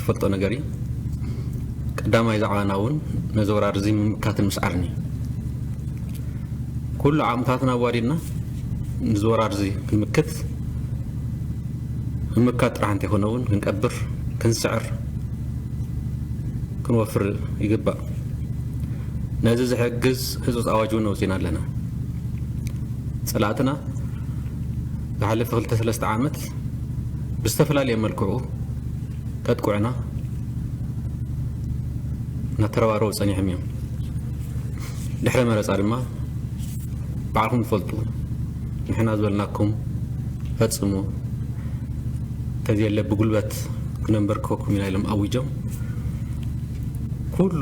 ፈልጦ ነገር እዩ። ቀዳማይ ዛዕባና እውን ነዚ ወራር እዚ ምምካትን ምስዓርን እዩ። ኩሉ ዓቕምታትና ኣዋዲድና ነዚ ወራር እዚ ክንምክት፣ ምምካት ጥራሕ እንተይኮነ እውን ክንቀብር፣ ክንስዕር፣ ክንወፍር ይግባእ። ነዚ ዝሕግዝ ህጹጽ ኣዋጅ እውን ኣውጺና ኣለና። ጸላእትና ዝሓለፈ ክልተ ሰለስተ ዓመት ብዝተፈላለየ መልክዑ ከጥቅዑና እናተረባረቡ ጸኒሖም እዮም። ድሕሪ መረጻ ድማ ባዕልኹም ትፈልጡ፣ ንሕና ዝበልናኩም ፈጽሙ፣ ተዘየለ ብጉልበት ክነንበርከኩም ኢና ኢሎም ኣዊጆም። ኩሉ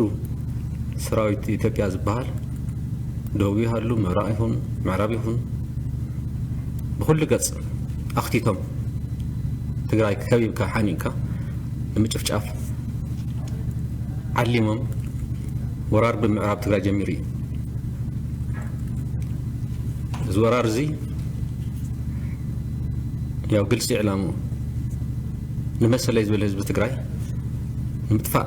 ሰራዊት ኢትዮጵያ ዝበሃል ደቡብ ይሃሉ፣ ምብራቕ ይኹን ምዕራብ ይኹን ብኹሉ ገጽ ኣኽቲቶም ትግራይ ከቢብካ ሓኒቕካ ንምጭፍጫፍ ዓሊሞም ወራር ብምዕራብ ትግራይ ጀሚሩ እዩ። እዚ ወራር እዚ ያው ግልፂ ዕላምኡ ንመሰለይ ዝብል ህዝቢ ትግራይ ንምጥፋእ፣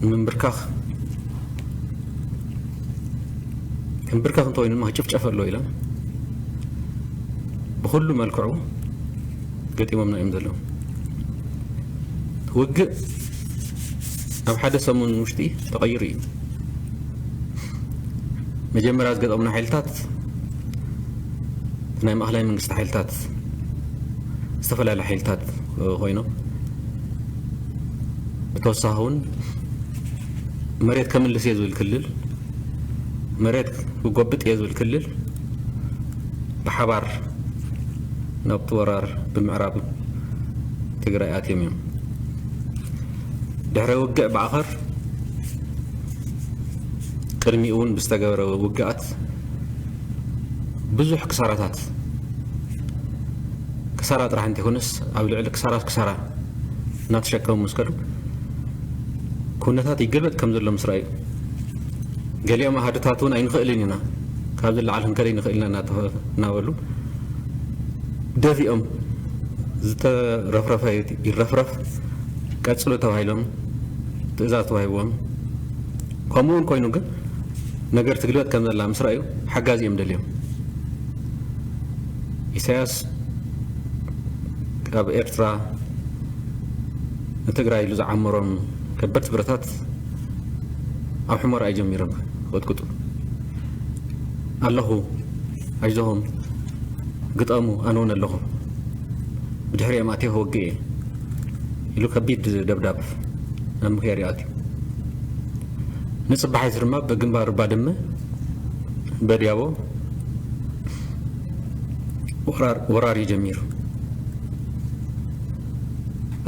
ንምንብርካኽ፣ ክንብርከኽ እንተኮይኑ ድማ ክጭፍጨፍ ኣለዎ ኢሎም ብኩሉ መልክዑ ገጢሞምና እዮም ዘለዉ። ውግእ ኣብ ሓደ ሰሙን ውሽጢ ተቐይሩ እዩ። መጀመርያ ዝገጠሙና ሓይልታት ናይ ማእኸላይ መንግስቲ ሓይልታት፣ ዝተፈላለዩ ሓይልታት ኮይኖም፣ ብተወሳኺ እውን መሬት ከምልስ እየ ዝብል ክልል፣ መሬት ክጎብጥ እየ ዝብል ክልል ብሓባር ናብቲ ወራር ብምዕራብ ትግራይ ኣትዮም እዮም። ድሕሪ ውግእ ባዕኸር ቅድሚኡ እውን ብዝተገበረ ውግኣት ብዙሕ ክሳራታት፣ ክሳራ ጥራሕ እንተይኮነስ ኣብ ልዕሊ ክሳራት ክሳራ እናተሸከሙ ምስ ከዱ፣ ኩነታት ይገልበጥ ከም ዘሎ ምስ ረኣዩ፣ ገሊኦም ኣሃዱታት እውን ኣይንኽእልን ኢና፣ ካብዚ ንላዕሊ ክንከደ ኣይንኽእል ኢና እናተ-፣ እናበሉ ደፊኦም፣ ዝተረፍረፈ ይረፍረፍ፣ ቀጽሉ ተባሂሎም ትእዛዝ ተዋሂብዎም። ከምኡ እውን ኮይኑ ግን ነገር ትግልበጥ ከም ዘላ ምስ ረኣዩ ሓጋዚ እዮም ደልዮም። ኢሳያስ ኣብ ኤርትራ ንትግራይ ኢሉ ዝዓመሮም ከበድቲ ብረታት ኣብ ሑመራ እዩ ጀሚሮም ክቕጥቅጡ። ኣለኹ፣ ኣይዞኹም፣ ግጠሙ፣ ኣነ እውን ኣለኹ፣ ብድሕሪኦም ኣትየ ክወግእ እየ ኢሉ ከቢድ ደብዳብ ናብ ምክያድ ይኣትዩ። ንጽባሒቱ ድማ ብግንባር ባድመ በድያቦ ወራር፣ ወራር እዩ ጀሚሩ።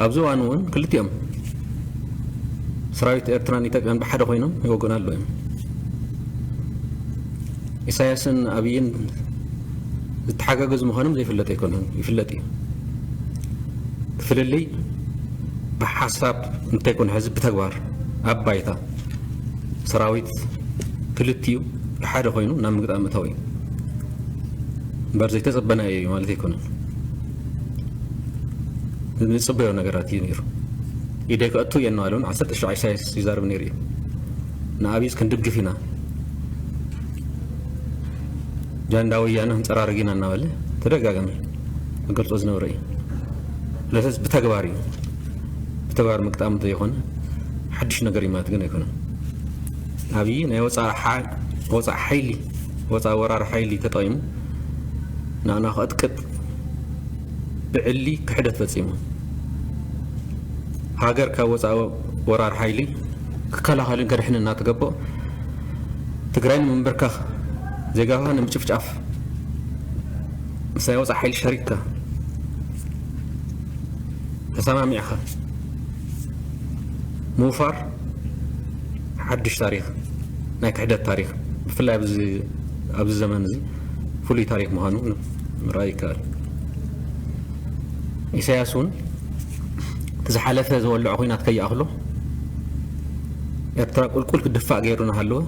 ኣብዚ እዋን እውን ክልቲኦም ሰራዊት ኤርትራን ኢትዮጵያን ብሓደ ኮይኖም ይወግኡና ኣለዉ እዮም። ኢሳያስን ኣብይን ዝተሓጋገዙ ምዃኖም ዘይፍለጥ ኣይኮነን፣ ይፍለጥ እዩ። እቲ ፍልልይ ብሓሳብ እንተይኮነ ሕዚ ብተግባር ኣብ ባይታ ሰራዊት ክልቲኡ ብሓደ ኮይኑ ናብ ምግጣም ምእታው እዩ። እምበር ዘይተጸበናዮ እዩ ማለት ኣይኮነን። ንጽበዮ ነገራት እዩ ነይሩ። ኢደይ ከእቱ እየ እናበለ እውን ዓሰርተ ሸውዓተ ኢሳያስ ይዛረብ ነይሩ እዩ። ንኣብይስ ክንድግፍ ኢና፣ ጃንዳ ወያነ ክንጸራርግ ኢና እናበለ ተደጋጋሚ ክገልጾ ዝነበረ እዩ። ስለዚ ብተግባር እዩ። ብተግባር ምግጣም ዘይኮነ ሓድሽ ነገር እዩ ማለት ግን ኣይኮነን። ኣብይ ናይ ወፃእ ሓ-፣ ወፃእ ሓይሊ፣ ወፃእ ወራር ሓይሊ ተጠቒሙ ንኣና ከጥቅጥ ብዕሊ ክሕደት ፈጺሙ። ሃገር ካብ ወፃእ ወራር ሓይሊ ክከላኸልን ከድሕንን እናተገበኦ፣ ትግራይ ንምንብርካኽ፣ ዜጋኻ ንምጭፍጫፍ፣ ምስ ናይ ወፃእ ሓይሊ ሸሪክካ፣ ተሰማሚዕኻ ምውፋር ሓድሽ ታሪኽ፣ ናይ ክሕደት ታሪኽ፣ ብፍላይ ኣብዚ፣ ኣብዚ ዘመን እዚ ፍሉይ ታሪኽ ምዃኑ ምርኣይ ይከኣል። ኢሳያስ እውን እቲ ዝሓለፈ ዝወልዖ ኲናት ከይኣኽሎ ኤርትራ ቁልቁል ክትድፋእ ገይሩ እናሃለወ፣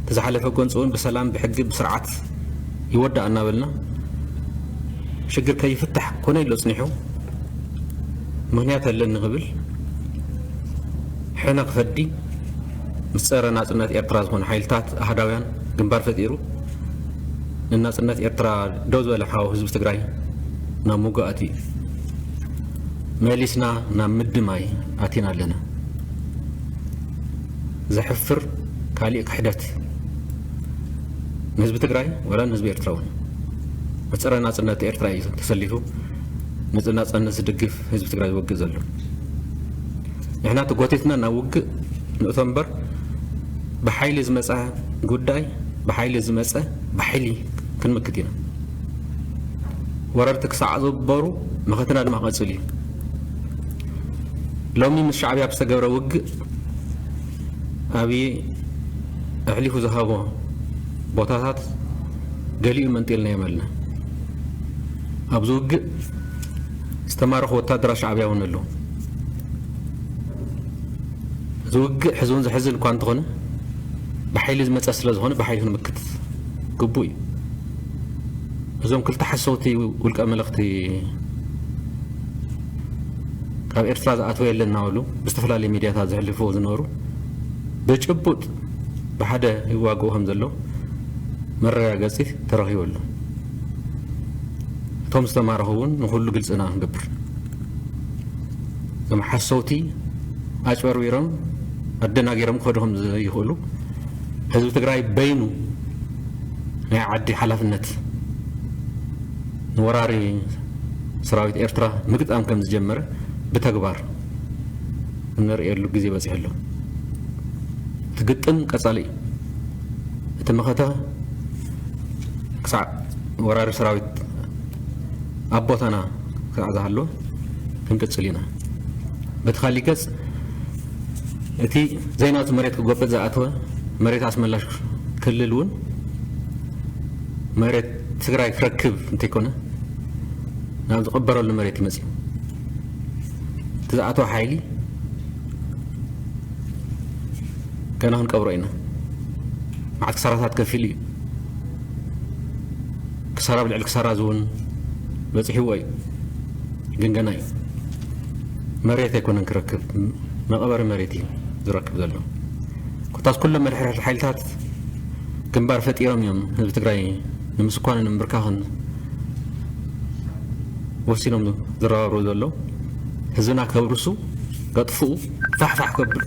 እቲ ዝሓለፈ ጎንፂ እውን ብሰላም፣ ብሕጊ፣ ብስርዓት ይወዳእ እናበልና ሽግር ከይፍታሕ ኮነ ኢሉ ኣፅኒሑ ምኽንያት ኣለኒ ክብል ሕነ ክፈዲ ምስ ጸረ ናጽነት ኤርትራ ዝኾኑ ሓይልታት ኣህዳውያን ግንባር ፈጢሩ ንናጽነት ኤርትራ ደው ዝበለ ሓው ህዝቢ ትግራይ ናብ ምጉኣት እዩ። መሊስና ናብ ምድማይ ኣቲና ኣለና። ዘሕፍር ካሊእ ክሕደት ንህዝቢ ትግራይ ወላ ንህዝቢ ኤርትራ እውን። ብጸረ ናጽነት ኤርትራ እዩ ተሰሊፉ ነቲ ናጽነት ዝድግፍ ህዝቢ ትግራይ ዝወግእ ዘሎ። ንሕና ተጎቲትና ናብ ውግእ ንእቶ እምበር ብሓይሊ ዝመጸ ጉዳይ ብሓይሊ ዝመጸ ብሓይሊ ክንምክት ኢና። ወረርቲ ክሳዕ ዝግበሩ መኸትና ድማ ክቐጽል እዩ። ሎሚ ምስ ሻዕብያ ብዝተገብረ ውግእ ኣብዪ ኣሕሊፉ ዝሃቦ ቦታታት ገሊኡ መንጢልናዮም ኣለና። ኣብዚ ውግእ ዝተማረኹ ወታደራት ሻዕብያ እውን ኣለዉ። እዚ ውግእ ሕዚ እውን ዘሕዝን እኳ እንተኾነ ብሓይሊ ዝመጸ ስለ ዝኾነ ብሓይሊ ክንምክት ግቡእ እዩ። እዞም ክልተ ሓሰውቲ ውልቀ መለኽቲ ካብ ኤርትራ ዝኣተወ የለን እናበሉ ብዝተፈላለዩ ሚድያታት ዘሕልፍዎ ዝነበሩ ብጭቡጥ ብሓደ ይዋግኡ ከም ዘለዉ መረጋገጺ ተረኺቡ ኣሎ። እቶም ዝተማረኹ እውን ንኹሉ ግልጽ ኢና ክንገብር። እዞም ሓሰውቲ ኣጭበርቢሮም ኣደናጊሮም ክኸዱ ከም ዘይኽእሉ ህዝቢ ትግራይ በይኑ ናይ ዓዲ ሓላፍነት ንወራሪ ሰራዊት ኤርትራ ምግጣም ከም ዝጀመረ ብተግባር እንርእየሉ ግዜ በጺሑ ኣሎ። እቲ ግጥም ቀጻሊ እዩ። እቲ መኸተ ክሳዕ ወራሪ ሰራዊት ኣብ ቦታና ክሳዕ ዝሃለወ ክንቅጽል ኢና። በቲ ካሊእ ገጽ እቲ ዘይናቱ መሬት ክጎበጥ ዝኣተወ መሬት ኣስመላሽ ክልል እውን መሬት ትግራይ ክረክብ እንተይኮነ ናብ ዝቕበረሉ መሬት ይመጽእ። እቲ ዝኣተወ ሓይሊ ገና ክንቀብሮ ኢና። መዓት ክሳራታት ከፊሉ እዩ። ክሳራ ብልዕሊ ክሳራ እዚ እውን በፂሕዎ እዩ። ግን ገና እዩ። መሬት ኣይኮነን ክረክብ፣ መቐበሪ መሬት እዩ ዝረክብ ዘሎ። ኮታስ ኩሎም መድሕርሕር ሓይልታት ግንባር ፈጢሮም እዮም ህዝቢ ትግራይ ንምስኳንን ንምብርካኽን ወሲኖም ዝረባረቡ ዘለዉ። ህዝብና ከብርሱ፣ ከጥፍኡ፣ ፋሕፋሕ ከብሉ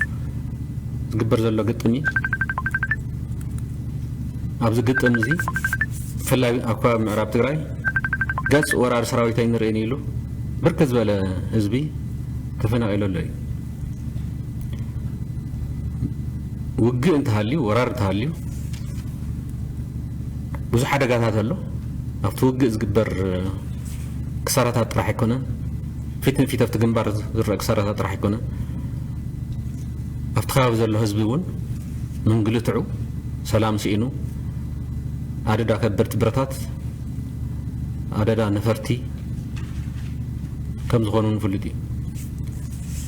ዝግበር ዘሎ ግጥም እዩ። ኣብዚ ግጥም እዚ ብፍላይ ኣብ ከባቢ ምዕራብ ትግራይ ገጽ ወራሪ ሰራዊት ኣይንርእን ኢሉ ብርክት ዝበለ ህዝቢ ተፈናቒሉ ኣሎ እዩ። ውግእ እንተሃልዩ፣ ወራር እንተሃልዩ ብዙሕ ሓደጋታት ኣሎ። ኣብቲ ውግእ ዝግበር ክሳራታት ጥራሕ ኣይኮነን፣ ፊት ንፊት ኣብቲ ግንባር ዝረአ ክሳራታት ጥራሕ ኣይኮነን። ኣብቲ ከባቢ ዘሎ ህዝቢ እውን ምንግልትዑ፣ ሰላም ስኢኑ፣ ኣደዳ ከበድቲ ብረታት፣ ኣደዳ ነፈርቲ ከም ዝኾኑ ንፍልጥ እዩ።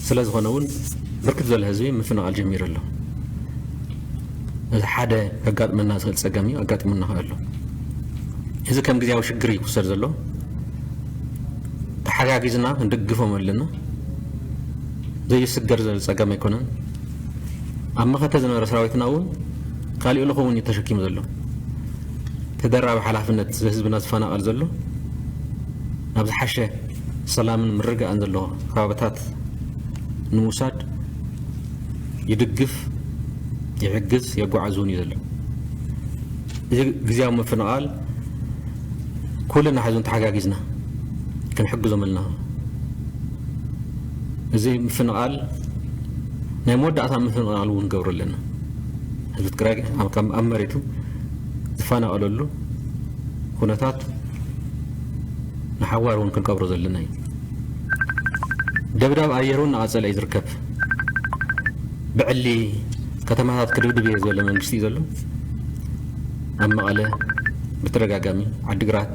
ስለ ዝኾነ እውን ብርክት ዝበለ ህዝቢ ምፍንቓል ጀሚሩ ኣሎ። እዚ ሓደ ከጋጥመና ዝኽእል ጸገም እዩ፣ ኣጋጢሙና ኣሎ። እዚ ከም ግዜያዊ ሽግር እዩ ክውሰድ ዘሎ። ተሓጋጊዝና ክንድግፎም ኣለና። ዘይስገር ዘሎ ጸገም ኣይኮነን። ኣብ መኸተ ዝነበረ ሰራዊትና እውን ካሊእ ልኡኽ እውን እዩ ተሸኪሙ ዘሎ። ተደራቢ ሓላፍነት ህዝብና ዝፈናቐል ዘሎ ናብ ዝሓሸ ሰላምን ምርግጋእን ዘለዎ ከባብታት ንምውሳድ ይድግፍ፣ ይሕግዝ፣ የጓዕዝ እውን እዩ ዘሎ። እዚ ግዜያዊ ምፍንቓል ኩልና ሕዚ እውን ተሓጋጊዝና ክንሕግዞም ኣለና። እዚ ምፍንቓል ናይ መወዳእታ ምፍንቓል እውን ንገብሮ ኣለና። ህዝቢ ትግራይ ኣብ፣ ኣብ መሬቱ ዝፈናቐለሉ ኩነታት ንሓዋር እውን ክንቀብሮ ዘለና እዩ። ደብዳብ ኣየር እውን እናቐጸለ እዩ ዝርከብ። ብዕሊ ከተማታት ክድብድብ እየ ዝበለ መንግስቲ እዩ ዘሎ። ኣብ መቐለ ብተደጋጋሚ፣ ዓዲግራት፣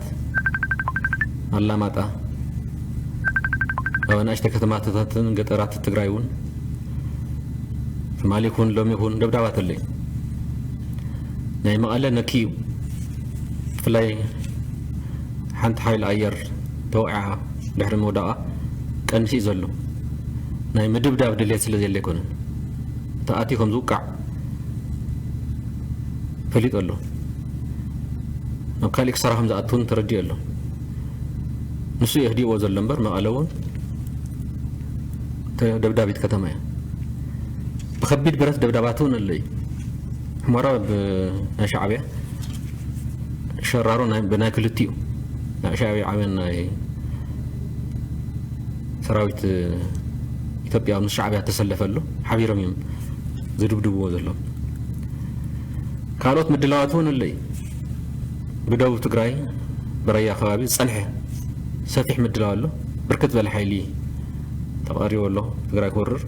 ኣላማጣ፣ ኣብ ኣናእሽተይ ከተማታትን ገጠራት ትግራይ እውን ትማሊ ይኹን ሎሚ ይኹን ደብዳባት ኣሎ እዩ። ናይ መቐለ ነኪ እዩ። ብፍላይ ሓንቲ ሓይሊ ኣየር ተወቂዓ ድሕሪ ምውዳቓ ቀንሲ እዩ ዘሎ። ናይ ምድብዳብ ድሌት ስለ ዘለ ኣይኮነን። ተኣትዩ ከም ዝውቃዕ ፈሊጡ ኣሎ። ናብ ካሊእ ክሳራ ከም ዝኣትውን ተረዲኡ ኣሎ። ንሱ የህዲእዎ ዘሎ እምበር መቐለ እውን ተ- ደብዳቢት ከተማ እያ። ብከቢድ ብረት ደብዳባት እውን ኣሎ እዩ። ሑመራ ብ- ናይ ሻዕብያ ሸራሮ ናይ- ብናይ ክልቲኡ ናይ ሻዕብያ ዓብያን ናይ ሰራዊት ኢትዮጵያ ምስ ሻዕብያ ተሰለፈሉ ሓቢሮም እዮም ዝድብድብዎ ዘለዉ። ካልኦት ምድላዋት እውን ኣሎ እዩ። ብደቡብ ትግራይ ብራያ ከባቢ ዝፀንሐ ሰፊሕ ምድላው ኣሎ። ብርክት ዝበለ ሓይሊ ተቐሪቡ ኣሎ ትግራይ ክወርር።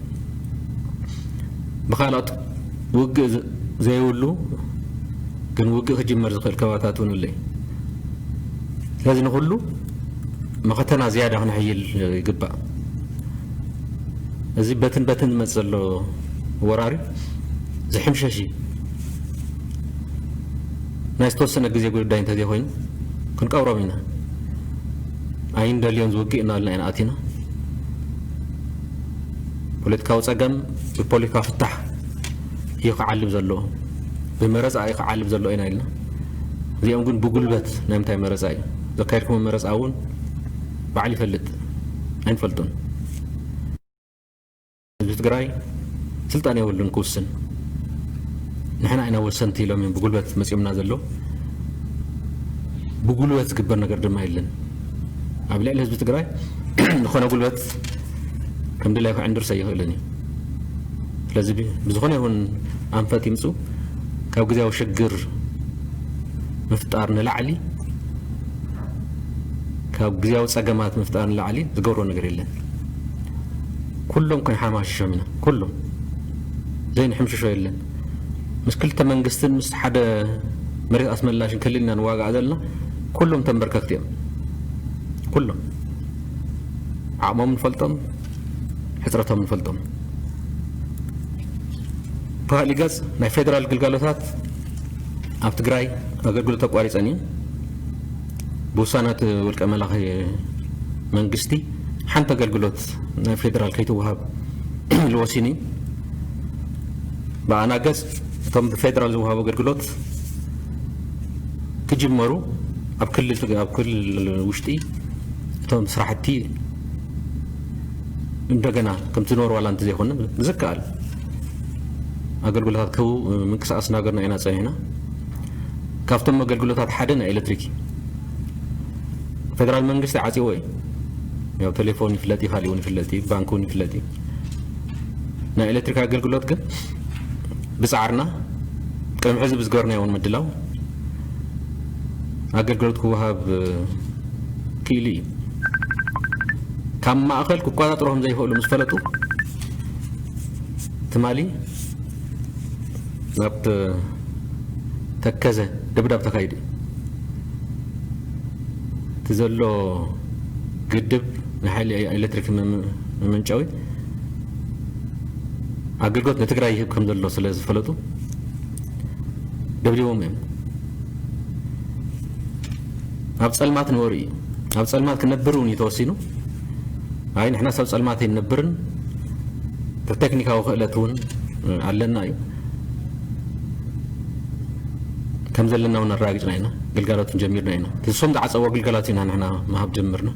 ብካልኦት ውግእ ዘይብሉ ግን ውግእ ክጅመር ዝኽእል ከባብታት እውን ኣሎ እዩ። ስለዚ ንኹሉ መኸተና ዝያዳ ክነሕይል ይግባእ። እዚ በትን በትን ዝመፅእ ዘሎ ወራሪ ዝሕምሸሽ እዩ። ናይ ዝተወሰነ ግዜ ጉዳይ እንተዘይኮይኑ ክንቀብሮም ኢና። ኣይንደልዮን ዝውግእ እናበልና ኢና ኣቲና። ፖለቲካዊ ፀገም ብፖለቲካዊ ፍታሕ እዩ ክዓልብ ዘለዎ፣ ብመረፃ እዩ ክዓልብ ዘለዎ ኢና ኢልና። እዚኦም ግን ብጉልበት ናይ ምንታይ መረፃ እዩ ዘካየድኩም? መረፃ እውን ባዕሉ ይፈልጥ ኣይንፈልጡን። ህዝቢ ትግራይ ስልጣን የብሉን ክውስን። ንሕና ኢና ወሰንቲ ኢሎም እዮም ብጉልበት መፂኦምና ዘለዉ። ብጉልበት ዝግበር ነገር ድማ የለን። ኣብ ልዕሊ ህዝቢ ትግራይ ዝኾነ ጉልበት ከም ድላይ ክዕንድርስ ኣይኽእልን እዩ። ስለዚ ብ- ብዝኾነ ይኹን ኣንፈት ይምፁ ካብ ግዜያዊ ሽግር ምፍጣር ንላዕሊ ካብ ግዜያዊ ፀገማት ምፍጣር ንላዕሊ ዝገብሮ ነገር የለን። ኩሎም ክንሓማሽሾም ኢና። ኩሎም ዘይንሕምሽሾ የለን። ምስ ክልተ መንግስትን ምስ ሓደ መሬት ኣስመላሽን ክልል ኢና ንዋጋእ ዘለና። ኩሎም ተንበርከክቲ እዮም። ኩሎም ዓቕሞም ንፈልጦም፣ ሕፅረቶም ንፈልጦም። ብካሊእ ገፅ ናይ ፌደራል ግልጋሎታት ኣብ ትግራይ ኣገልግሎት ኣቋሪፀን እየን። ብውሳነ እቲ ውልቀ መላኺ መንግስቲ ሓንቲ ኣገልግሎት ናይ ፌደራል ከይትወሃብ ዝወሲኑ እዩ። ብኣና ገፅ እቶም ብፌደራል ዝወሃቡ ኣገልግሎት ክጅመሩ ኣብ ክልል ትግ- ኣብ ክልል ውሽጢ እቶም ስራሕቲ እንደገና ከምቲ ዝነበሩ ዋላ እንተዘይኮነ ብዝከኣል ኣገልግሎታት ክህቡ ምንቅስቃስ እናገርና ኢና ፀኒሕና። ካብቶም ኣገልግሎታት ሓደ ናይ ኤሌክትሪክ እዩ። ፌደራል መንግስቲ ዓፂዎ እዩ። ያው ቴሌፎን ይፍለጥ እዩ፣ ካሊእ እውን ይፍለጥ እዩ፣ ባንክ እውን ይፍለጥ እዩ። ናይ ኤሌክትሪክ ኣገልግሎት ግን ብፃዕርና ቅድሚ ሕዚ ብዝገበርናዮ እውን ምድላው ኣገልግሎት ክወሃብ ክኢሉ እዩ። ካብ ማእኸል ክቆፃፀሩ ከም ዘይኽእሉ ምስ ፈለጡ ትማሊ ናብ ተከዘ ደብዳብ ተካይዱ እዩ። እቲ ዘሎ ግድብ ንሓይሊ ኤሌክትሪክ መመንጨዊ ኣገልግሎት ንትግራይ ይህብ ከም ዘሎ ስለ ዝፈለጡ ደብዲቦም እዮም። ኣብ ፀልማት ንበሩ እዩ። ኣብ ፀልማት ክነብር እውን እዩ ተወሲኑ። ኣይ ንሕናስ ኣብ ፀልማት ኣይንነብርን፣ ቴክኒካዊ ክእለት እውን ኣለና እዩ። ከም ዘለና እውን ኣረጋጊፅና ኢና። ግልጋሎት ጀሚርና ኢና። ንሶም ዝዓፀዎ ግልጋሎት ኢና ንሕና ምሃብ ጀምርና።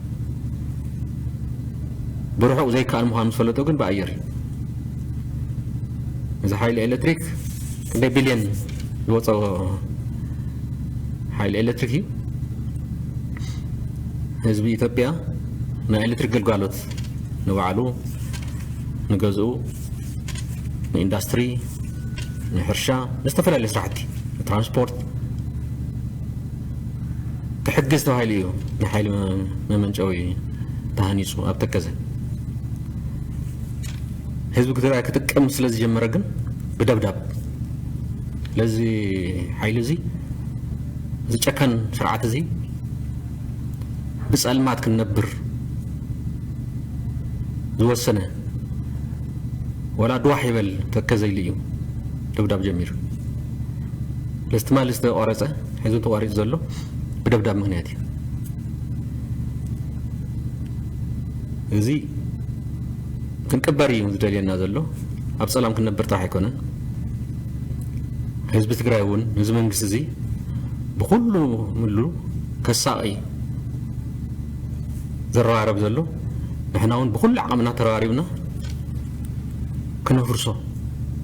ብርሑቕ ዘይከኣል ምዃኑ ምስ ፈለጡ ግን ብኣየር እዩ። እዚ ሓይሊ ኤሌክትሪክ ክንደይ ቢልዮን ዝወፀኦ ሓይሊ ኤሌክትሪክ እዩ። ህዝቢ ኢትዮጵያ ናይ ኤሌክትሪክ ግልጋሎት ንባዕሉ፣ ንገዝኡ፣ ንኢንዳስትሪ፣ ንሕርሻ፣ ንዝተፈላለዩ ስራሕቲ፣ ንትራንስፖርት ክሕግዝ ተባሂሉ እዩ ንሓይሊ መ- መመንጨዊ ተሃኒፁ ኣብ ተከዘ። ህዝቢ ትግራይ ክጥቀም ስለ ዝጀመረ ግን ብደብዳብ ስለዚ ሓይሊ እዚ እዚ ጨካን ስርዓት እዚ ብፀልማት ክንነብር ዝወሰነ ወላ ድዋሕ ይበል ተከዘ ኢሉ እዩ ደብዳብ ጀሚሩ። ለዚ ትማሊ ዝተቋረፀ ሕዚ ተቋሪፁ ዘሎ ብደብዳብ ምክንያት እዩ። እዚ ክንቅበር እዩ ዝደልየና ዘሎ። ኣብ ጸላም ክንነብር ጥራሕ ኣይኮነን። ህዝቢ ትግራይ እውን ነዚ መንግስቲ እዚ ብኩሉ ምሉ ከሳቒ ዘረባረብ ዘሎ፣ ንሕና እውን ብኩሉ ዓቕምና ተረባሪብና ክነፍርሶ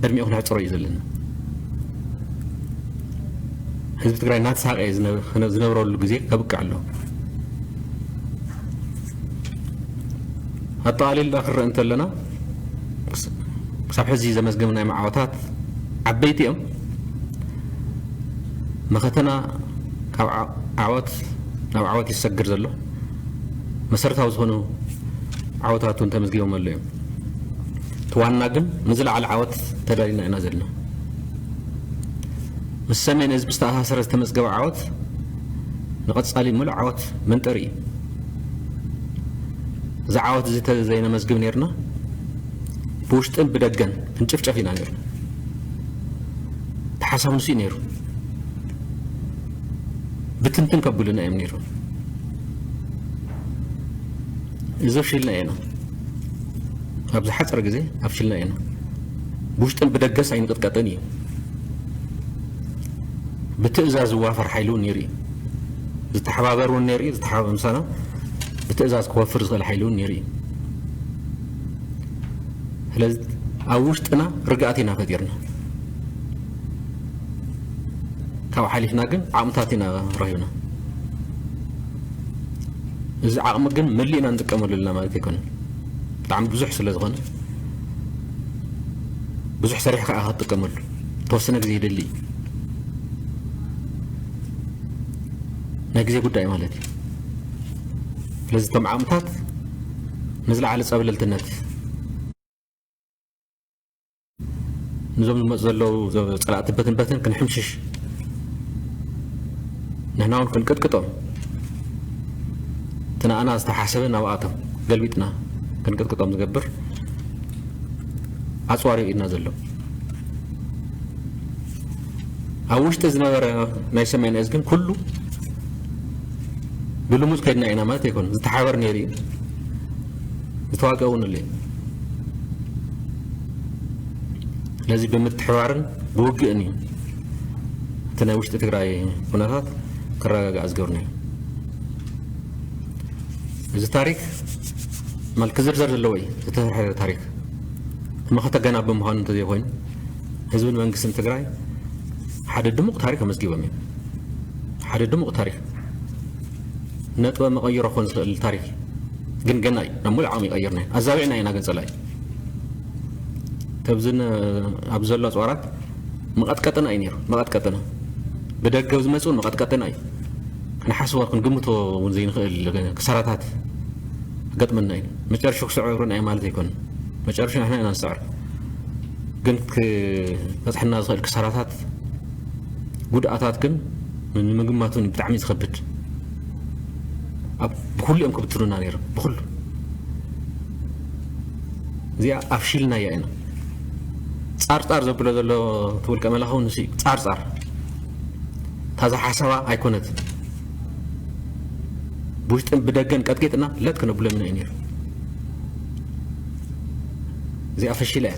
ዕድሚኡ ክነሕፅሮ እዩ ዘለና። ህዝቢ ትግራይ እናተሳቐየ ዝነ-፣ ዝነብረሉ ግዜ ከብቅዕ ኣሎ። ኣጠቓሊልና ክንርኢ እንተለና፣ ክስ-፣ ክሳብ ሕዚ ዘመዝገብናዮም ዓወታት ዓበይቲ እዮም። መኸተና ካብ ዓ-፣ ዓወት ናብ ዓወት ይሰግር ዘሎ። መሰረታዊ ዝኾኑ ዓወታት እውን ተመዝጊቦም ኣሎ እዮም። እቲ ዋና ግን ንዝለዓለ ዓወት ተዳሊና ኢና ዘለና። ምስ ሰሜን ህዝቢ ዝተኣሳሰረ ዝተመዝገበ ዓወት ንቐጻሊ ምሉእ ዓወት መንጠሪ እዩ። እዚ ዓወት እዚ ተዘይነመዝግብ ነይርና፣ ብውሽጥን ብደገን ክንጭፍጨፍ ኢና ነይርና። እቲ ሓሳብ ንሱ እዩ ነይሩ። ብትንትን ከብሉና እዮም ነይሮም። እዚ ኣፍሽልና ኢና። ኣብ ዝሓፀረ ግዜ ኣፍሽልና ኢና። ብውሽጥን ብደገስ ኣይንቅጥቀጥን እዩ። ብትእዛዝ ዝዋፈር ሓይሊ እውን ነይሩ እዩ። ዝተሓባበር እውን ነይሩ እዩ። ዝተሓባበር ምሳና ብትእዛዝ ክወፍር ዝኽእል ሓይሊ እውን ነይሩ እዩ። ስለዚ ኣብ ውሽጥና ርግኣት ኢና ፈጢርና። ካብ ሓሊፍና ግን ዓቕምታት ኢና ረኺብና። እዚ ዓቕሚ ግን መሊእና ንጥቀመሉ ኣለና ማለት ኣይኮነን። ብጣዕሚ ብዙሕ ስለ ዝኾነ፣ ብዙሕ ሰሪሕካ ኢኻ ክትጥቀመሉ። ተወሰነ ግዜ ይደሊ እዩ። ናይ ግዜ ጉዳይ ማለት እዩ። ስለዚ እቶም ዓቕምታት ንዝለዓለ ጸብለልትነት ንዞም ዝመፁ ዘለዉ ጸላእቲ በትን በትን ክንሕምሽሽ፣ ንሕና እውን ክንቅጥቅጦም፣ እቲ ንኣና ዝተሓሰበ ናብኣቶም ገልቢጥና ክንቅጥቅጦም ዝገብር ኣፅዋር እዩ ኢድና ዘሎ። ኣብ ውሽጢ ዝነበረ ናይ ሰሜን እዝ ግን ኩሉ ብልሙፅ ከይድና ኢና ማለት ኣይኮነን። ዝተሓበር ነይሩ እዩ፣ ዝተዋግአ እውን ኣሎ እዩ። ስለዚ ብምትሕባርን ብውግእን እዩ እቲ ናይ ውሽጢ ትግራይ ኩነታት ክረጋጋእ ዝገብርና እዩ። እዚ ታሪክ ማለት ክዝርዘር ዘለዎ እዩ። ዝተሰርሐ ታሪክ መኸተ ገና ብምዃኑ እንተዘይኮይኑ፣ ህዝብን መንግስትን ትግራይ ሓደ ድሙቕ ታሪክ ኣመዝጊቦም እዮም። ሓደ ድሙቕ ታሪክ፣ ነጥበ መቐይሮ ክኾን ዝኽእል ታሪክ እዩ። ግን ገና እዩ፣ ናብ ሙሉእ ዓቕሚ ይቐይርና እዩ። ኣዛቢዕና ኢና ግን ጸላኢ። ተብዝን ኣብ ዘሎ ኣጽዋራት መቐጥቀጥና እዩ ነይሩ፣ መቐጥቀጥና። ብደገ ዝመጽእ እውን መቐጥቀጥና እዩ። ክንሓስቦ ክንግምቶ እውን ዘይንኽእል ክሳራታት ክገጥመና እዩ። መጨረሻ ክስዕሩና እዩ ማለት ኣይኮነን። መጨረሻ ንሕና ኢና ንስዕር። ግን ክበጽሐና ዝኽእል ክሳራታት፣ ጉድኣታት ግን ንምግማት እውን ብጣዕሚ ዝኸብድ። ኣብ፣ ብኹሉ እዮም ክብትኑና ነይሮም፣ ብኹሉ። እዚኣ ኣፍሺልናያ ኢና። ጻርጻር ዘብሎ ዘሎ እቲ ውልቀ መላኺ እውን ንሱ እዩ። ጻርጻር። እታ ዝሓሰባ ኣይኮነትን። ብውሽጥን ብደገን ቀጥቂጥና ለጥ ክነብሎም ኢና እዩ ነይሩ። እዚኣ ፈሺላ እያ።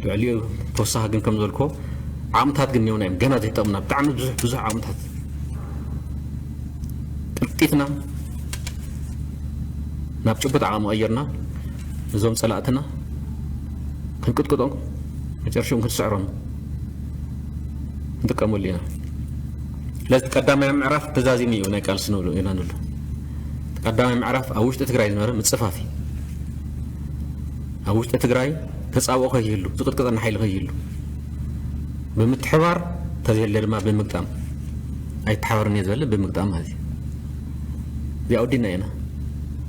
ልዕሊኡ ተወሳኺ ግን ከም ዝበልኩ ዓቕምታት ግን እኒኦና እዮም። ገና ዘይጠቕምና ብጣዕሚ ብዙሕ፣ ብዙሕ ዓቕምታት። ቀልጢፍና ናብ ጭቡጥ ዓቕሚ ቀይርና፣ እዞም ጸላእትና ክንቅጥቅጦም፣ መጨረሻኦም ክንስዕሮም ንጥቀመሉ ኢና። ስለዚ ቀዳማይ ምዕራፍ ተዛዚሙ እዩ ናይ ቃልሲ ንብሎ ኢና ንብሎ። ቀዳማይ ምዕራፍ ኣብ ውሽጢ ትግራይ ዝነበረ ምጽፋፍ እዩ። ኣብ ውሽጢ ትግራይ ተጻብኦ ከይህሉ፣ ዝቕጥቅጠና ሓይሊ ከይህሉ፣ ብምትሕባር፣ ተዘየለ ድማ ብምግጣም። ኣይተሓባርን እየ ዝበለ ብምግጣም ማለት እዩ። እዚኣ ወዲና ኢና።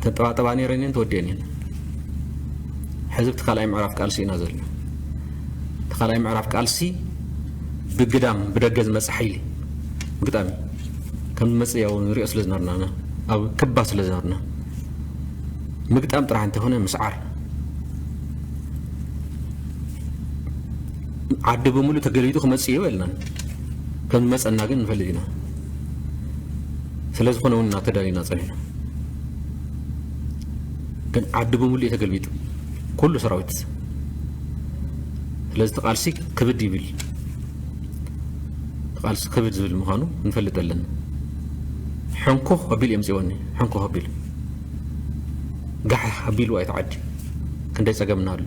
ተንጠባጠባ ነይረን እየን፣ ተወዲአን እየን። ሕዚ እቲ ካልኣይ ምዕራፍ ቃልሲ ኢና ዘለና። እቲ ካልኣይ ምዕራፍ ቃልሲ ብግዳም፣ ብደገ ዝመጽእ ሓይሊ ምግጣም እዩ። ከም ዝመጽእ ያው ንሪኦ ስለ ዝነበርና፣ ኣብ ክባ ስለ ዝነበርና፣ ምግጣም ጥራሕ እንተኾነ ምስዓር። ዓዲ ብምሉእ ተገሊጡ ክመጽእ እዩ የልናን። ከም ዝመጸና ግን ንፈልጥ ኢና። ስለ ዝኾነ እውን እናተዳሊና ጸኒሕና። ግን ዓዲ ብምሉእ እዩ ተገልቢጡ፣ ኩሉ ሰራዊት። ስለዚ እቲ ቃልሲ ክብድ ይብል፣ እቲ ቃልሲ ክብድ ዝብል ምዃኑ ንፈልጥ ኣለና። ሕንኩኽ ኣቢሉ እዮም ፅወኒ፣ ሕንኩኽ ኣቢሉ ጋሕ ኣቢሉ ኣይተዓዲ ክንደይ ፀገም እናሃሉ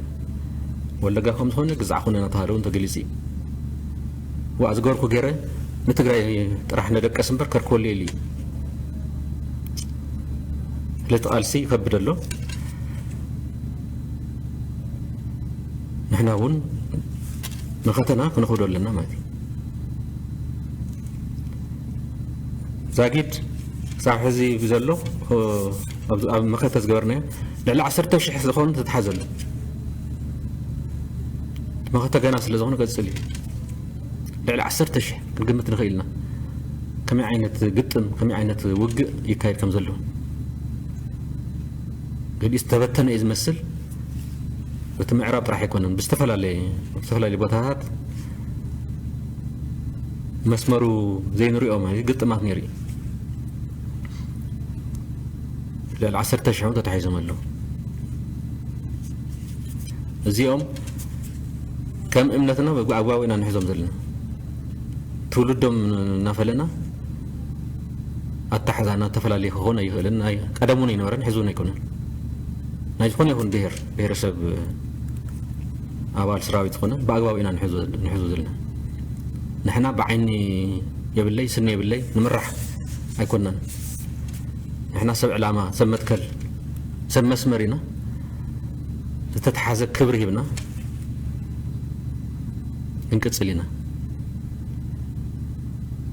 ወለጋ ከም ዝኾነ ግዛዕ ኮነ እናተሃለ እውን ተገሊፁ እዩ። ዋእ ዝገበርኩ ገይረ ንትግራይ ጥራሕ ነደቀስ እምበር ከርክበሉ የለ እዩ። ስለቲ ቃልሲ ይኸብድ ኣሎ። ንሕና እውን መኸተና ክነኽብዶ ኣለና ማለት እዩ። ዛጊድ ክሳብ ሕዚ ብዘሎ ኣብ መኸተ ዝገበርናዮ ልዕሊ ዓሰርተ ሽሕ ዝኾኑ ተተሓዘሉ። መኸተ ገና ስለ ዝኾነ ቀፅል እዩ። ልዕሊ ዓሰርተ ሽሕ ክንግምት ንኽእል ኢና። ከመይ ዓይነት ግጥም፣ ከመይ ዓይነት ውግእ ይካየድ ከም ዘሎ ገሊኡ ዝተበተነ እዩ ዝመስል። እቲ ምዕራብ ጥራሕ ኣይኮነን፣ ብዝተፈላለየ ዝተፈላለዩ ቦታታት መስመሩ ዘይንሪኦ ማለት ግጥማት ነይሩ እዩ። ልዕሊ ዓሰርተ ሽሕ ተታሒዞም ኣለዉ። እዚኦም ከም እምነትና ብኣግባቡ ኢና ንሕዞም ዘለና። ትውልዶም እናፈለና ኣታሕዛና ተፈላለየ ክኾን ኣይኽእልን። ናይ ቀደም እውን ኣይነበረን፣ ሕዚ እውን ኣይኮነን። ናይ ዝኾነ ይኹን ብሔር ብሔረሰብ ኣባል ሰራዊት ዝኾነ ብኣግባቡ ኢና ንሕዞ ዘለና። ንሕና ብዓይኒ የብለይ ስኒ የብለይ ንምራሕ ኣይኮናን። ንሕና ሰብ ዕላማ፣ ሰብ መትከል፣ ሰብ መስመር ኢና። ዝተተሓዘ ክብሪ ሂብና ክንቅፅል ኢና።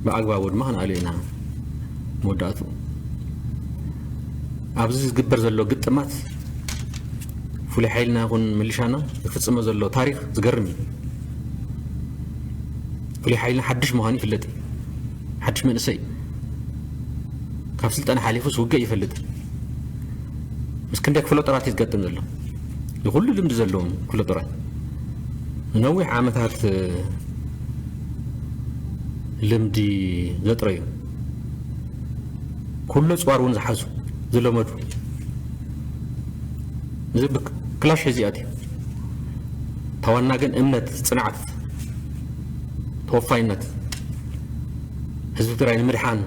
ብኣግባቡ ድማ ክንኣልዮ ኢና። መወዳእትኡ ኣብዚ ዝግበር ዘሎ ግጥማት ፍሉይ ሓይልና ይኹን ምልሻና ዝፍፅሞ ዘሎ ታሪኽ ዝገርም እዩ። ፍሉይ ሓይልና ሓድሽ ምዃኑ ይፍለጥ እዩ። ሓድሽ መንእሰይ ካብ ስልጠና ሓሊፉስ ውግእ ይፈልጥ። ምስ ክንደይ ክፍለ ጦራት እዩ ዝገጥም ዘሎ። ይኹሉ ልምዲ ዘለዎም ክፍለ ጦራት ንነዊሕ ዓመታት ልምዲ ዘጥረዩ ኩሎ ፅዋር እውን ዝሓዙ ዝለመዱ እዚ ክላሽ ሒዙ ይኣትዩ። ተዋና ግን እምነት፣ ፅንዓት፣ ተወፋይነት ህዝቢ ትግራይ ንምድሓን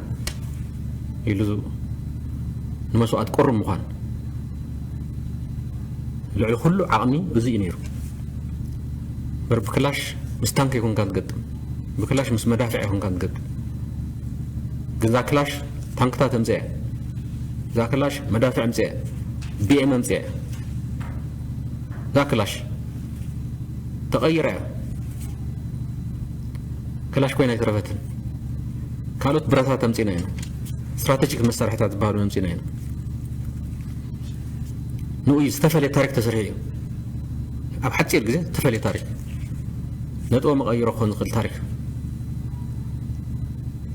ኢሉ ንመስዋእት ቅሩብ ምዃን ልዕሊ ኩሉ ዓቕሚ እዚ እዩ ነይሩ። በር ብክላሽ ምስ ታንክ ይኮንካ ትገጥም፣ ብክላሽ ምስ መዳፍዕ ይኮንካ ትገጥም። ግን እዛ ክላሽ ታንክታት ኣምፅአ፣ እዛ ክላሽ መዳፍዕ ኣምፅአ፣ ቢኤም ኣምፅአ። እዛ ክላሽ ተቐይራ እያ። ክላሽ ኮይና ኣይተረፈትን። ካልኦት ብረታት ኣምፂና ኢና። ስትራቴጂክ መሳርሕታት ዝበሃሉ ኣምፂና ኢና። ንኡ ዝተፈለየ ታሪክ ተሰርሑ እዩ። ኣብ ሓፂር ግዜ ዝተፈለየ ታሪክ ነጥቦ መቐይሮ ክኾን ዝኽእል ታሪክ።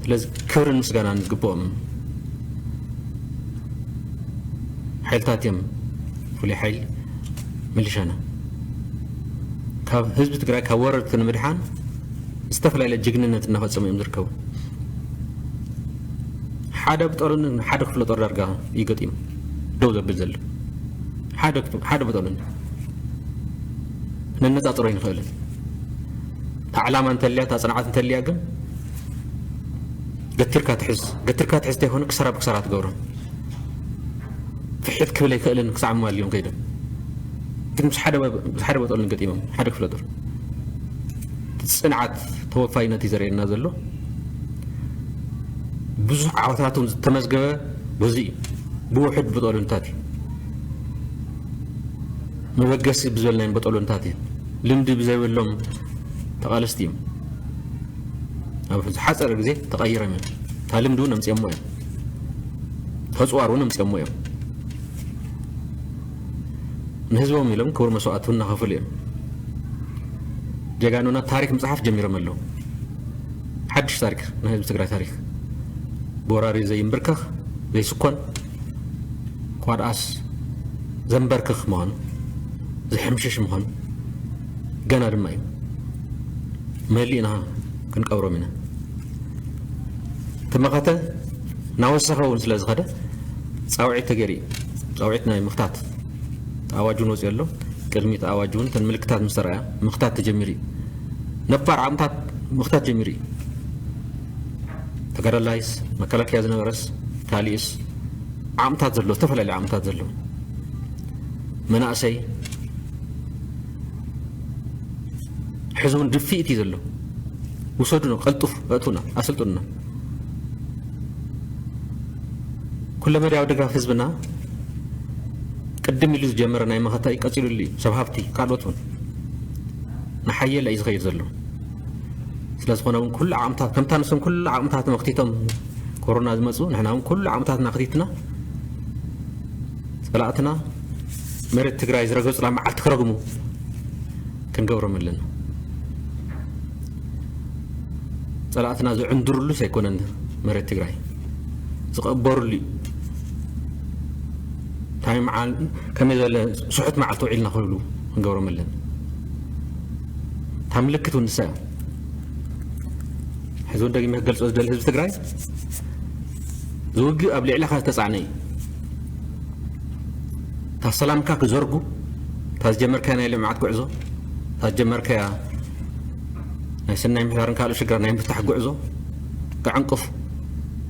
ስለዚ ክብርን ምስጋናን ዝግብኦም ሓይልታት እዮም። ፍሉይ ሓይሊ ምልሻና ካብ ህዝቢ ትግራይ ካብ ወረርቲ ንምድሓን ዝተፈላለየ ጅግንነት እናፈፀሙ እዮም ዝርከቡ። ሓደ ብጠሉን ሓደ ክፍለ ጦር ዳርጋ እዩ ገጢሙ ደው ዘብል ዘሎ። ሓደ ክፍ- ሓደ ብጠሉን ነነፃፅሮ ኣይንኽእልን። እታ ዕላማ እንተልያ እታ ፅንዓት እንተልያ ግን ገቲርካ ትሕዝ ገቲርካ ትሕዝ ተይኮነ ክሰራ ብክሰራ ትገብሮ። ፍሕት ክብል ኣይክእልን ክሳዕ ማልዮም ከይዶም ግን ምስ ሓደ በ- ምስ ሓደ በጠሉን ገጢሞም ሓደ ክፍለ ጦር ጽንዓት ተወፋይነት እዩ ዘርእየና ዘሎ። ብዙሕ ዓወታት እውን ዝተመዝገበ በዚ እዩ። ብውሑድ በጠሉንታት እዩ። መበገሲ ብዘበልናዮም በጠሉንታት እዩ። ልምዲ ብዘይብሎም ተቓለስቲ እዮም። ኣብ ዝሓፀረ ግዜ ተቐይሮም እዮም። እታ ልምዲ እውን ኣምፅኦሞ እዮም። ተፅዋር እውን ኣምፅኦሞ እዮም። ንህዝቦም ኢሎም ክቡር መስዋእቲ እውን እናኸፈሉ እዮም። ጀጋኑና ታሪክ ምፅሓፍ ጀሚሮም ኣለዉ። ሓድሽ ታሪክ ናይ ህዝቢ ትግራይ ታሪክ ብወራሪ ዘይንብርከኽ ዘይስኮን እኳ ደኣስ ዘንበርክኽ ምዃኑ ዝሕምሽሽ ምዃኑ ገና ድማ እዩ። መሊእና ክንቀብሮም ኢና። እቲ መኸተ እናወሰኸ እውን ስለ ዝኸደ ፃውዒት ተገይሩ እዩ። ፃውዒት ናይ ምኽታት ኣዋጅ እውን ወፂኡ ኣሎ። ቅድሚ እቲ ኣዋጅ እውን እተን ምልክታት ምስ ተረኣያ ምኽታት ተጀሚሩ እዩ። ነባር ዓቕምታት ምኽታት ጀሚሩ እዩ። ተጋዳላይስ፣ መከላከያ ዝነበረስ፣ ካሊእስ ዓቕምታት ዘለዎ፣ ዝተፈላለዩ ዓቕምታት ዘለዎ መናእሰይ ሕዚ እውን ድፍኢት እዩ ዘሎ። ውሰዱና፣ ቀልጡፍ፣ ኣእቱና፣ ኣሰልጥኑና። ኩለመዳያዊ ድጋፍ ህዝብና ቅድም ኢሉ ዝጀመረ ናይ መኸታ እዩ ቀፂሉሉ እዩ። ሰብ ሃፍቲ፣ ካልኦት እውን ንሓየለ እዩ ዝኸይድ ዘሎ። ስለ ዝኾነ እውን ኩሉ ዓቕምታት፣ ከምታ ንሶም ኩሉ ዓቕምታት መኽቲቶም ኮሮና ዝመፁ፣ ንሕና እውን ኩሉ ዓቕምታትና ኣኽቲትና፣ ፀላእትና መሬት ትግራይ ዝረገፁላ መዓልቲ ክረግሙ ክንገብሮም ኣለና። ፀላእትና ዝዕንድሩሉስ ኣይኮነን፣ መሬት ትግራይ ዝቐበሩሉ እዩ። እንታይ መዓል-፣ ከመይ ዝበለ ስሑት መዓልቲ ውዒልና ክብሉ ክንገብሮም ኣለና። እታ ምልክት እውን ንሳ እያ። ሕዚ እውን ደጊመ ክገልፆ ዝደሊ ህዝቢ ትግራይ፣ ዝውግእ ኣብ ልዕለኻ ዝተፃዕነ እዩ። እታ ሰላምካ ክዘርጉ፣ እታ ዝጀመርካያ ናይ ልምዓት ጉዕዞ፣ እታ ዝጀመርካያ ናይ ሰናይ ምሕዳርን ካልእ ሽግራት ናይ ምፍታሕ ጉዕዞ ክዕንቅፉ፣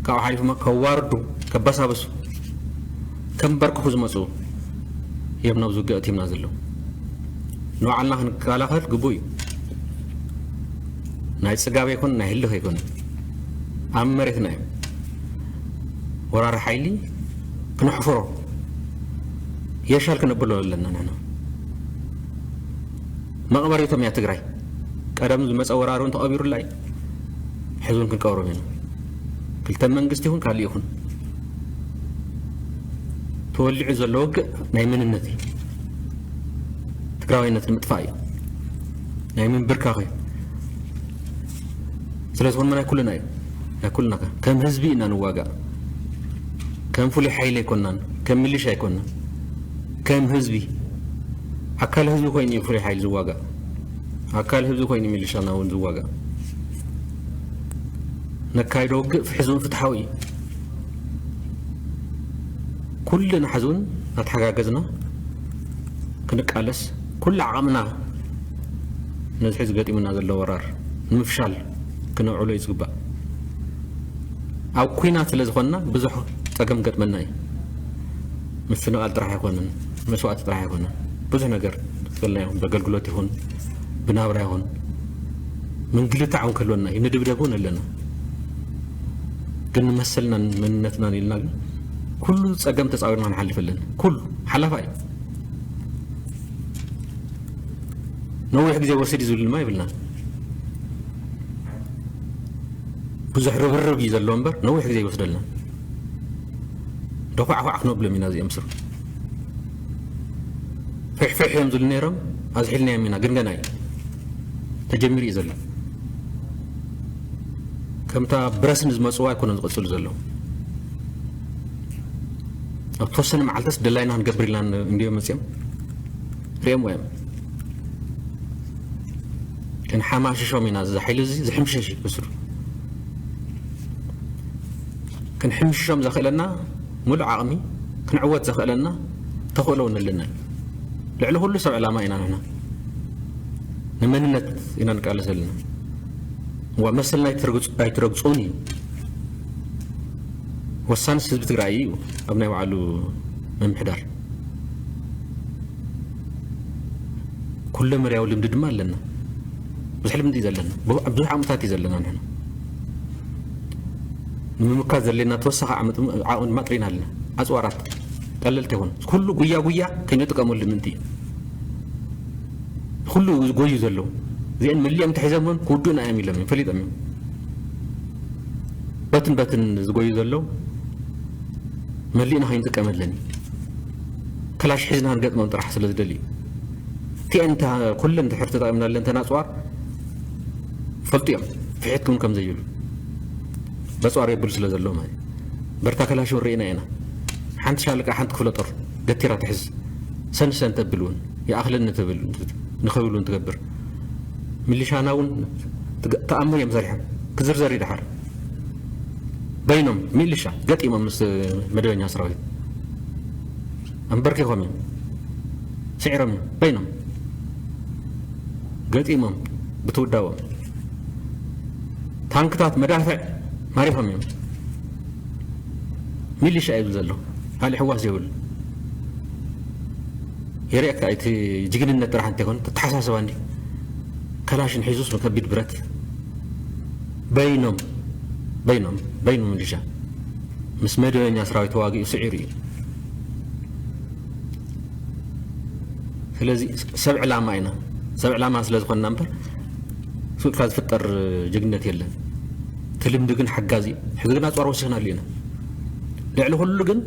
ካብኡ ሓሊፎም ከዋርዱ፣ ከበሳብሱ፣ ከንበርክኹ ዝመፁ እዮም ናብዚ ውግእ ኣእትዩና ዘለዉ። ንባዕልና ክንከላኸል ግቡእ እዩ። ናይ ፅጋብ ኣይኮን፣ ናይ ህልኽ ኣይኮን። ኣብ መሬትና እዮም። ወራሪ ሓይሊ ክነሕፍሮ የሻል ክነብሎ ኣለና ንሕና። መቕበሪቶም እያ ትግራይ። ቀደም ዝመፀ ወራሪ እውን ተቐቢሩላ እዩ። ሕዚ እውን ክንቀብሮም ኢና። ክልተ መንግስቲ ይኹን ካልእ ይኹን ተወሊዑ ዘሎ ውግእ ናይ መንነት እዩ። ትግራዋይነት ንምጥፋእ እዩ። ናይ ምንብርካኽ እዩ። ስለ ዝኾነ ናይ ኩልና እዩ። ናይ ኩልና ከ-፣ ከም ህዝቢ ኢና ንዋጋእ። ከም ፍሉይ ሓይሊ ኣይኮናን፣ ከም ሚሊሻ ኣይኮናን። ከም ህዝቢ፣ ኣካል ህዝቢ ኮይኑ እዩ ፍሉይ ሓይሊ ዝዋጋእ። ኣካል ህዝቢ ኮይኑ ሚሊሻና እውን ዝዋጋእ። ነካይዶ ውግእ ፍሕዙን ፍትሓዊ እዩ። ኩልና ሕዚ እውን እናተሓጋገዝና ክንቃለስ፣ ኩሉ ዓቕምና ነዚ ሕዚ ገጢሙና ዘሎ ወራር ንምፍሻል ክነውዕሎ እዩ ዝግባእ። ኣብ ኲናት ስለ ዝኾንና ብዙሕ ጸገም ገጥመና እዩ። ምፍንቓል ጥራሕ ኣይኮነን፣ መስዋእቲ ጥራሕ ኣይኮነን። ብዙሕ ነገር ዝፈልናዮ፣ ብኣገልግሎት ይኹን፣ ብናብራ ይኹን፣ ምንግልታዕ እውን ክህልወና እዩ። ንድብደብ እውን ኣለና። ግን ንመሰልናን መንነትናን ኢልና ግን ኩሉ ጸገም ተጻዊርና ንሓልፍ ኣለና። ኩሉ ሓላፋ እዩ። ነዊሕ ግዜ ወስድ እዩ ዝብል ድማ ይብልና። ብዙሕ ርብርብ እዩ ዘለዎ እምበር ነዊሕ ግዜ ይወስደልና። ደኳዕኳዕ ክነብሎም ኢና እዚኦም ስሩ። ፍሕፍሕ እዮም ዝብሉ ነይሮም፣ ኣዝሒልናዮም ኢና፣ ግን ገና እዩ። ተጀሚሩ እዩ ዘሎ። ከምታ ብረስን ዝመፅዋ ኣይኮነን ዝቕፅሉ ዘለዉ። ኣብ ተወሰነ መዓልትስ ደላይና ክንገብር ኢልና እንድዮም መፅኦም። ሪኦም እዮም። ክንሓማሽሾም ኢና፣ እዚ ሓይሊ እዚ ዝሕምሸሽ እዩ ብስሩ። ክንሕምሽሾም ዘኽእለና ሙሉእ ዓቕሚ፣ ክንዕወት ዘኽእለና ተኽእሎ እውን ኣለና እዩ። ልዕሊ ኩሉ ሰብ ዕላማ ኢና ንሕና። ንመንነት ኢና ንቃለስ ዘለና። እዋ መሰልና ኣይትረግጹ-፣ ኣይትረግጹን እዩ። ወሳንስ ህዝቢ ትግራይ እዩ ኣብ ናይ ባዕሉ ምምሕዳር። ኩለ መርያዊ ልምዲ ድማ ኣለና። ብዙሕ ልምዲ እዩ ዘለና። ብዙ-፣ ብዙሕ ዓቕምታት እዩ ዘለና ንሕና። ንምምካት ዘድልየና ተወሳኺ ዓቕሚ ድማ ጥሪና ኣለና። ኣፅዋራት ቀለልቲ ይኹን ኩሉ ጉያ ጉያ ከይንጥቀመሉ ምእንቲ እዩ። ኩሉ ጎዩ ዘለዉ እዚአን መሊኦም ተሒዞም እውን ክውድኡና እዮም ኢሎም እዮም ፈሊጦም እዮም። በትን በትን ዝጎዩ ዘለዉ መሊእና ከይንጥቀመለን እዩ። ክላሽ ሒዝና ክንገጥሞም ጥራሕ ስለ ዝደልዩ። እቲአን እንተ-፣ ኩለን ድሕር ተጠቒምናለን እተን ኣፅዋር ፈልጡ እዮም። ፍሒት ክውን ከም ዘይብሉ በፅዋር የብሉ ስለ ዘለዉ ማለት እዩ። በርታ ከላሽ እውን ርኢና ኢና። ሓንቲ ሻለቃ ሓንቲ ክፍለ ጦር ገቲራ ትሕዝ። ሰንሰን ተብል እውን ይኣኽለኒ ትብል፣ ንኽብል እውን ትገብር። ሚሊሻና እውን ትገ-፣ ተኣምር እዮም ሰሪሖም። ክዝርዘር እዩ ደሓር። በይኖም ሚሊሻ ገጢሞም ምስ መደበኛ ሰራዊት ኣንበርኪኾም እዮም። ስዒሮም እዮም በይኖም ገጢሞም ብትውዳዎም ታንክታት መዳፍዕ ማሪኾም እዮም። ሚሊሻ እዩ ዘሎ ካልእ ሕዋስ የብሉ። የርእየካ እቲ ጅግንነት ጥራሕ እንተይኮነ ተተሓሳስባ እንዲ ከላሽን ሒዙስ ከቢድ ብረት በይኖም በይኖም በይኑ ሚሊሻ ምስ መደበኛ ሰራዊት ተዋጊኡ ስዒሩ እዩ። ስለዚ ሰብ ዕላማ ኢና። ሰብ ዕላማ ስለ ዝኾንና እምበር ስቕ ኢልካ ዝፍጠር ጅግነት የለን። እቲ ልምዲ ግን ሓጋዚ እዩ። ሕዚ ግን ኣፅዋር ወሲኽናሉ ኢና። ልዕሊ ኩሉ ግን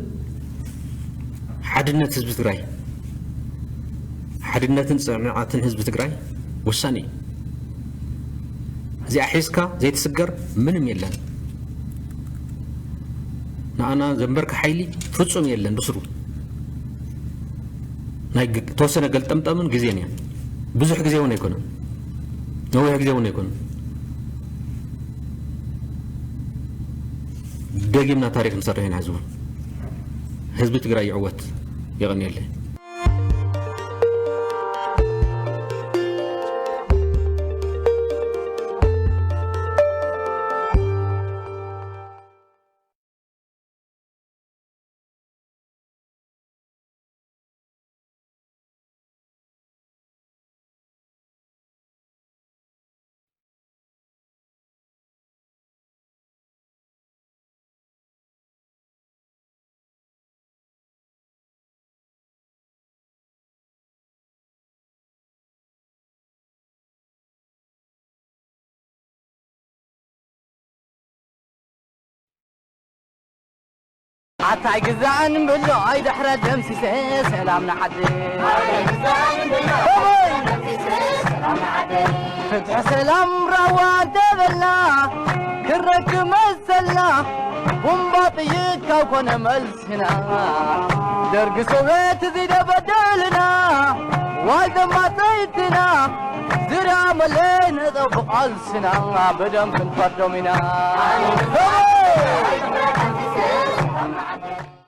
ሓድነት ህዝቢ ትግራይ፣ ሓድነትን ፅንዓትን ህዝቢ ትግራይ ወሳኒ እዩ። እዚኣ ሒዝካ ዘይትስገር ምንም የለን። ንኣና ዘንበርካ ሓይሊ ፍጹም የለን ብስሩ። ናይ ግ- ተወሰነ ገልጠምጠምን ግዜን እያ። ብዙሕ ግዜ እውን ኣይኮነን፣ ነዊሕ ግዜ እውን ኣይኮነን። ደጊምና ታሪክ ንሰርሕ ኢና። ህዝቡ ህዝቢ ትግራይ ይዕወት። የቐንየለይ። ኣታ ኣይግዛእን ብሎ ኣይድሕረ ደምሲሰ ሰላም ንዓዲ። ፍትሒ ሰላም ራዋ እንተበልና ክንረክብ መሰልና። ቡምባ ጥይት ካብ ኮነ መልስና። ደርጊ ሶቬት እዚ ደበደልና ዋይ ደማፀይትና። ዝርኣ መለይ ነጠብቕ ቃልስና ብደም ክንፈርዶም ኢና።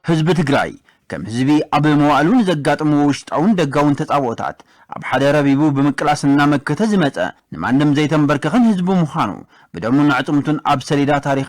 ህዝቢ ትግራይ ከም ህዝቢ ኣብ መዋእሉ ንዘጋጥምዎ ውሽጣውን ደጋውን ተጻብኦታት ኣብ ሓደ ረቢቡ ብምቅላስ እናመከተ ዝመጸ ንማንም ዘይተንበርከኸን ህዝቢ ምዃኑ ብደሙን ኣዕጽምቱን ኣብ ሰሌዳ ታሪኽ